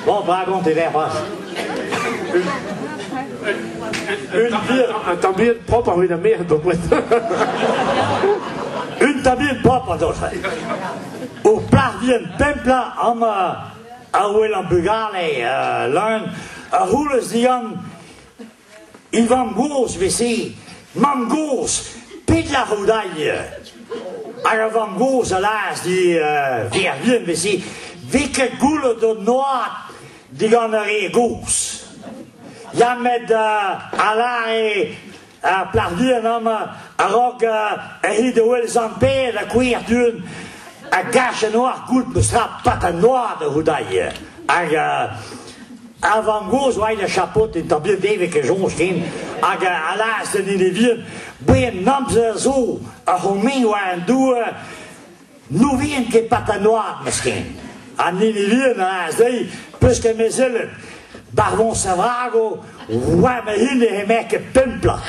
Bon, bragont e vez c'hoazh. Un bihan. Un tamm bihan propr evit ar merc'hed bepred. Un tamm bihan propr an daol O plac'h vihan pemplañ amañ a wel an bugale leun a c'houlez digant E vamm-gozh 'veze mamm-gozh pet lâr out ail Hag ar vamm-gozh a lâras dit verc'h vihan 'veze 'vez ket goullet an oad digant ar re gozh. Ya met a lâre ar plac'h vihan amañ a-raok he da wel Sant-Pêr ha kouer du-hont a gas an oad goût 'meus tra pat an oad a c'hout ail. Hag Ar vamm-gozh oa aet da chapot un tamm bihan dezhi ket soñj ken hag a lâras d'an hini vihan "Boen amzer zo ar c'homin war an douar n'ouveent ket patanoat mesken." An hini vihan a lâras dezhi "Peus ket me sellet Barvon Savrago war ma hini emañ ket pemp bloaz."